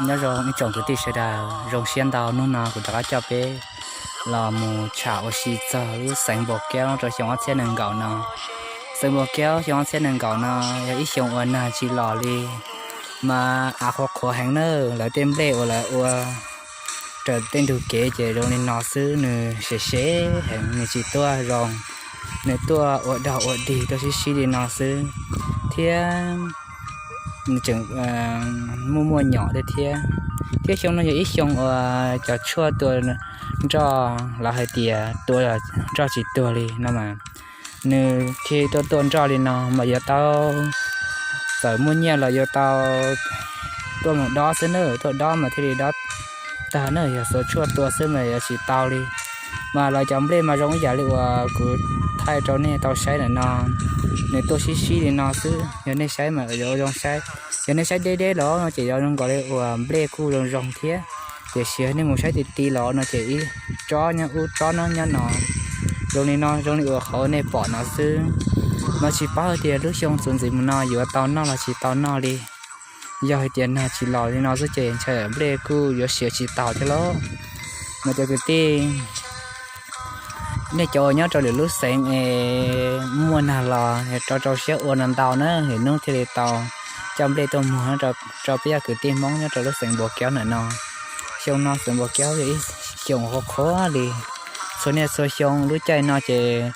Nyob zoo ib tsoom kwv tij sawv daws, zoo siab ntau hnub no kuv rov qab coj peb los mus tsham ua si txog lub xeev Npau Kaub rau xyoo ob txhiab nees nkaum no. Xeev Npau Kaub xyoo ob txhiab nees nkaum no yog ib xyoo uas nag tsis los li, mas av qhuav qhuav heev na, lawv tej nplej uas lawv ua raws tej ntug kev ces zoo li no xwb, nws sev sev heev, nws tsis tuaj zoo, nws tuaj ua dog ua dig tuaj sib sib li no xwb, thiab nws tseem muaj muaj nyom thiab thiab. Thiab xyoo no yog ib xyoo uas cov tshuaj tua nroj, lawv hais tias tua nroj tsis tuag li no mas, nws thiaj tuaj tua nroj li no mas yuav tau, txawm muaj nyiaj los yuav tau tuaj mus dob xwb na, tuaj dob mas thiaj li dob tag na, yog xuas tshuaj tua xwb mas yuav tsis tau li. Mas lawv cov nplej mas zoo ib yam li uas kuv thaij rau nej tau saib ntawm no, nws tuaj sib sib li no xwb, yog nej saib mas yuav zoo saib. Yog nej saib deb deb los no ces yuav zoo nkaus li uas nplej kuj zoo zoo thiab, tiam sis nej mus saib ti ti los no ces ib tsob nyob ub tsob no nyob no, zoo li no, zoo li uas qhov nej pom no xwb. Mas tsis paub hais tias lub xyoo txuas ntxiv mus no yuav tau noj los tsis tau noj li. Yog hais tias nag tsis los li no xwb ces ntshai nplej kuj yuav siav tsis taus thiab lauj. Mas cov kwv tij, nej cov uas nyob rau lwm lub xeev es muaj nag los rau rau siab ua no ntau na, lwm hnub thiaj li tau coj nplej tuaj muag rau peb cov kwv tij Hmoob nyob rau lub xeev Npau Kaub ntawm no. Xyoo no xeev Npau Kaub yog ib xyoo qhuav qhuav li. Txhua niaj txhua xyoo lub caij no ces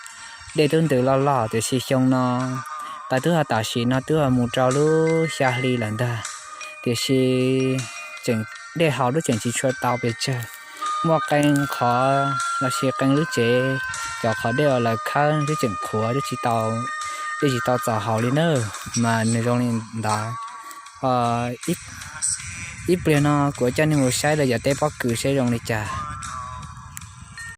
dej twb ntws loj loj, tiam sis xyoo no twb ho tam sim no twb ho mus rau lub xya hli lawm ntag, tiam sis tseem, dej haus twb tseem tsis tshua tau pes tsawg. Muaj qee qhov los sis qee lub tsev, cov qhov dej uas lawv khawb twb tseem qhuav, twb tsis tau, dej tsis tau txaus haus li na, mas nws zoo li ntawd. Ib pliag no kuv coj nej mus saib lawv cov teb pob kws seb zoo li cas.